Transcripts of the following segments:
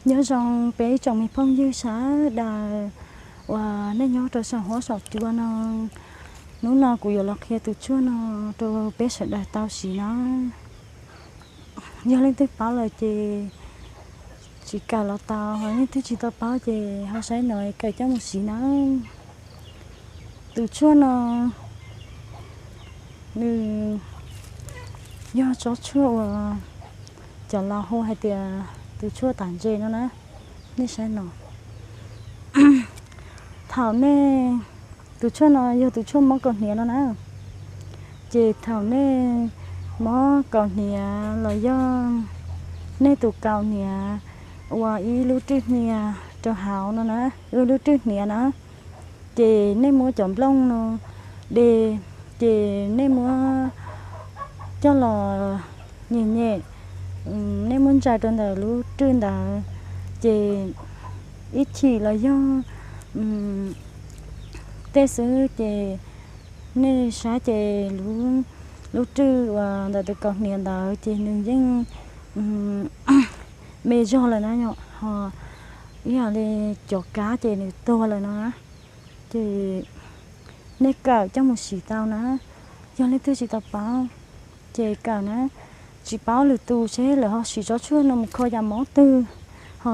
Nyob zoo peb ib tsoom me phooj ywg sawv daws uas nej nyob rau saum huab saum cua no. Hnub no kuv yuav los qhia tus tshuaj no rau peb sawv daws tau siv na. Yog leej twg paub lawm ces siv kawm los tau, ho leej twg tsis tau paub ces ho saib no kawm coj mus siv na. Tus tshuaj no nws yog tsob tshuaj uas cov laus hu hais tias tus tshuaj tam ntse no na. Nej saib no, thaum nej, tus tshuaj no yog tus tshuaj mob kaus hniav no na. Ces thaum nej mob kaus hniav los yog nej tus kaus hniav ua ib lub rwj hniav rau hauv no na, ib lub rwj hniav na, ces nej muab cov nplooj no de, ces nej muab coj los nyem nyem, nej muab ntsaws rau ntawm lub rwj ntawd, ces ib chim los yog tej xwb ces nej saib ces lub rwj uas ntawm tus kaus hniav ntawd ces nws yeej me zog lawm na, ho ib yam li cov kab ces nws tuag lawm no na. Ces nej kawm coj mus siv tau na. Yog leej twg tsis tau paub ces kawm na, tsis paub lwm tus seb lawv ho siv tsob tshuaj no mus kho yam mob twg, ho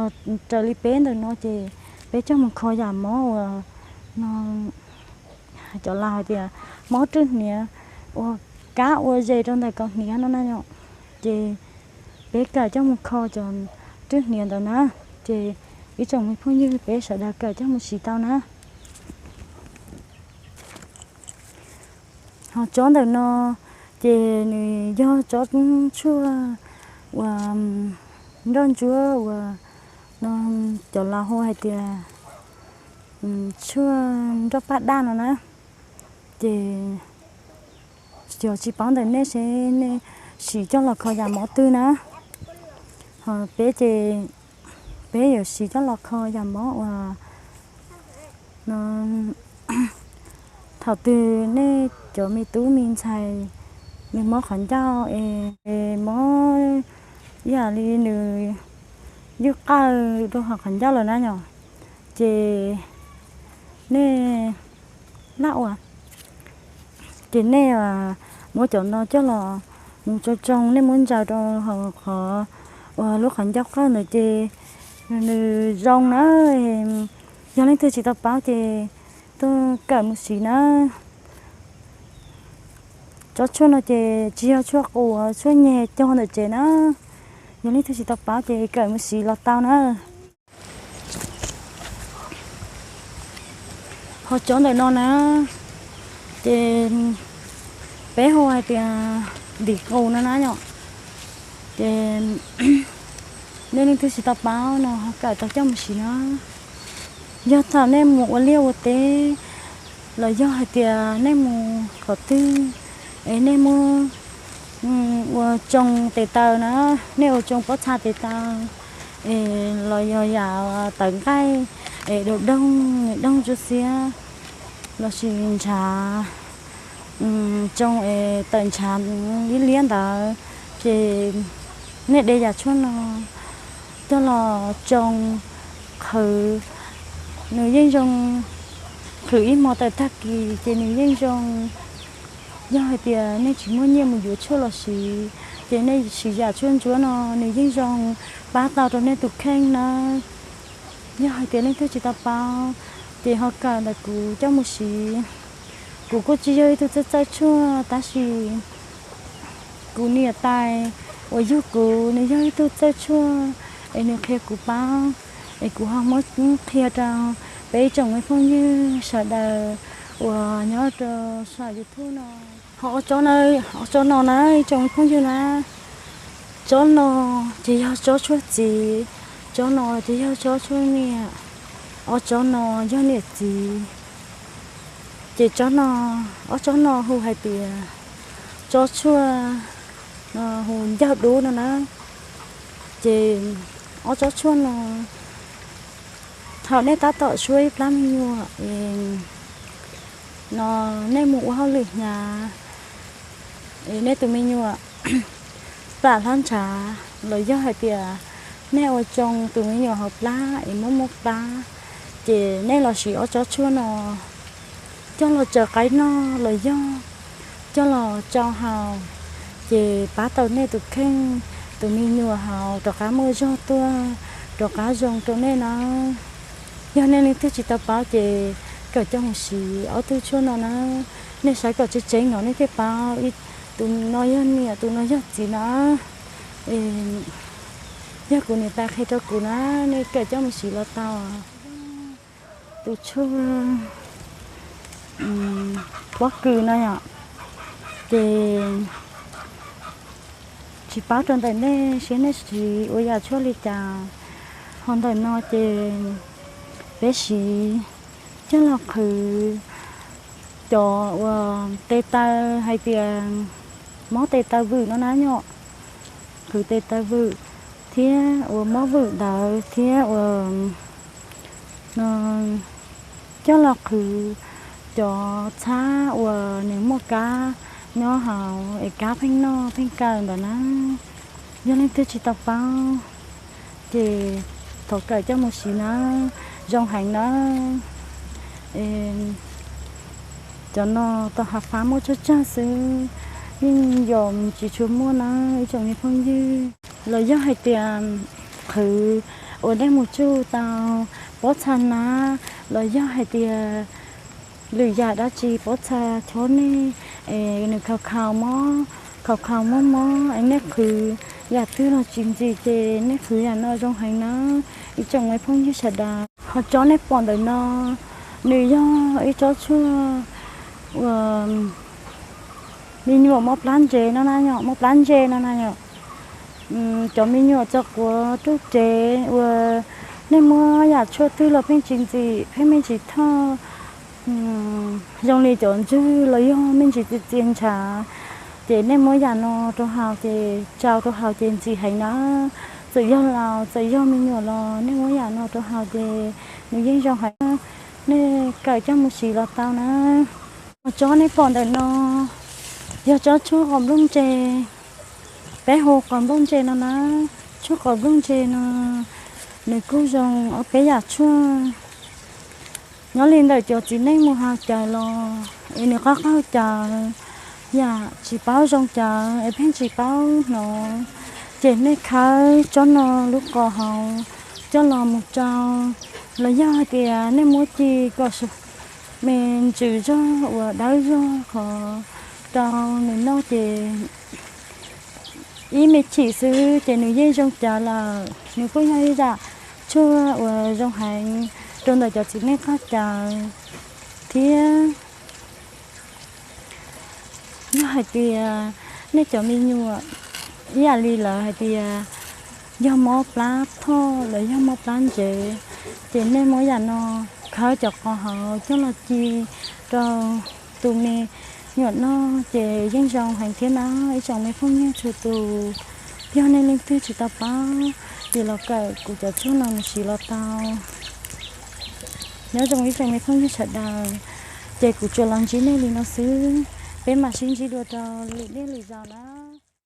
raws li peb ntawm no ces peb coj mus kho yam mob uas no cov laus hais tias mob rwj hniav, ua kab ua zes rau ntawm kaus hniav no na yom. Ces peb kawm coj mus kho cov rwj hniav ntawd na, ces ib tsoom me phooj ywg peb sawv daws kawm coj mus siv tau na. Ho tsob ntawm no ces nws yog tsob tshuaj uas nroj ntsuab uas no cov laus hu hais tias tshuaj nroj paj daj no na. Ces yog tsis paub ntawm nej seb nej siv coj los kho yam mob twg na. Ho peb ces peb yuav siv coj los kho yam mob uas no thaum twg nej cov me tub me ntxhais nws mob qhov ncauj es mob ib yam li nws ywj qawj rau hauv qhov ncauj lawm na yom, ces nej laj ua, ces nej muab cov no coj los mus tsoo tsoo, nej muab ntsaws rau hauv qhov uas lub qhov ncauj qawj ntawd ces nws zoo na. Yog leej twg tsis tau paub ces tuaj kawm mus siv na. Tsob tshuaj no ces tsis yog tshuaj quas, tshuaj nyeg cog ntawm tsev na. Yog leej twg tsis tau paub ces kawm mus siv los tau na. Ho tsob ntawm no na, ces peb hu hais tias ntim qus no na yom. Ces nej leej twg tsis tau paub no ho kawm tau coj mus siv na. Yog thaum nej mus ua liaj ua teb los yog hais tias nej mus qhov twg es nej muab ua tsoo tes taw na, nej ua tsoo pob txha tes taw es los yog yam tawv nqaij es doog doog doog tsuj xiab lossis ntshav tsoo es tawm ntshav liab liab ntawd, ces nej de yam tshuaj no coj los tsoo qhwv, nws yeej zoo, qhwv ib hmo tawm tag kis ces nws yeej zoo. Yog hais tias nej tsis muaj nyiaj mus yuav tshuaj los siv, ces nej siv yam tshuaj ntsuab no nws yeej zoo pab tau rau nej tus kheej na. Yog hais tias leej twg tsis tau paub, ces ho kawm ntawm kuv coj mus siv. Kuv kuj tsis yog ib tug txawj txawj tshuaj tab sis kuv niam tais uas yug kuv nws yog ib tug txawj tshuaj es nws qhia kuv paub, es kuv ho muab qhia rau peb ib tsoom me phooj ywg sawv daws uas nyob rau saum YouTube no. Ho ob tsob no na ib tsoom me phooj ywg na, tsob no ces yog tsob tshuaj txiv, tsob no ces yog tsob tshuaj niam, ob tsob no yog niam txiv. Ces tsob no, ob tsob no hu hais tias tsob tshuaj no hu ncauj dub no na. Ces ob tsob tshuaj no thaum nej tab tom suab ib plab me nyuam no, nej mus ua hauj lwm hnyav es nej tus me nyuam plam hlab ntshav los yog hais tias Nej ua tsoo tus me nyuam hauv plab es muab muab plab, ces nej los siv ob tsob tshuaj no coj los tsaws qaib noj los yog coj los tsau haus, ces pab tau nej tus kheej, tus me nyuam haus rov qab muaj zog tuaj, rov qab zoo rau nej na. Yog nej leej twg tsis tau paub ces kawm coj mus siv ob tug tshuaj no na. Nej saib kom tseeb tseeb no nej thiaj paub, tus no yog niam, tus no yog txiv na. Yog kuv niam tais qhia rau kuv na, nej kawm coj mus siv los tau. Tus tshuaj pob kws no yom, ces tsis paub rau ntawm nej seb nej siv ua yam tshuaj li cas. Ho ntawm no ces peb siv coj los qhwv cov uas tes taw, hais tias mob tes taw vwm no na yom, qhwv tes taw vwm thiab uas mob vwm ntawd thiab uas coj los qhwv cov txhab uas nws muaj kab nyob hauv es kab pheej noj pheej kaw ntawd na. Yog leej twg tsis tau paub ces thov kawm coj mus siv na, zoo heev na. Cov no tau hav fab muaj tsawg tsawg xwb, yeej yog tsis tshua muaj na ib tsoom me phooj ywg. Los yog hais tias qhwv uas nej mus tsuj tau pob txha nab, los yog hais tias lwm yam dab tsi pob txha chob nej, es nws khaus khaus mob, khaus khaus mob mob es nej qhwv yam twg los tsis ntxim ces nej qhwv yam no zoo heev na ib tsoom me phooj ywg sawv daws. Qhov tsob nej pom ntawm no nws yog ib tsob tshuaj uas me nyuam mob plab ntse no na yom, mob plab ntse no na yom. Cov me nyuam txog quav ruj rev uas nej muab yam tshuaj twg los pheej tsis ntxim, pheej me ntsis thoj, zoo li cov ntswg los yog me ntsis txias txias ntshav, ces nej muab yam no rau haus ces tsau rau haus ces ntxim heev na. Txawm yog laus txawm yog me nyuam los nej muab yam no rau haus ces nws yeej zoo heev. Nej kawm coj mus siv los tau na. Qhov tsob nej pom ntawm no yog tsob tshuaj qos nplooj ntse, peb hu qos nplooj ntse no na. Tshuaj qos nplooj ntse no nws kuj zoo ob peb yam tshuaj. Nyob li ntawm cov txiv neej mus haus cawv los es nws qab qaug cawv, yam tsis paub zoo cawv es pheej tsis paub hnov, ces nej khawb tsob no lub qos hauv coj los mus tsau, los yog hais tias nej muab ci kom me ntsws zog uas dawb zog qhov rau nws noj ces ib me chim xwb ces nws yeej zoo cawv lawm. Nws kuj yog ib yam tshuaj uas zoo heev rau ntawm cov txiv neej qaug cawv thiab. Yog hais tias nej cov me nyuam ib yam li lawv hais tias yog mob plab thoj los yog mob plab ntsev, ces nej muab yam no khawb cov qos hauv coj los ci rau tus me nyuam noj ces yeej zoo heev thiab na ib tsoom me phooj ywg txhua tus. Yog nej leej twg tsis tau paub ces los kawm kuv cov tshuaj no mus siv los tau. Nyob zoo ib tsoom me phooj ywg sawv daws, ces kuv tsuas los ntsib nej li no xwb, peb mam sib ntsib dua rau lwm niaj lwm zaus na.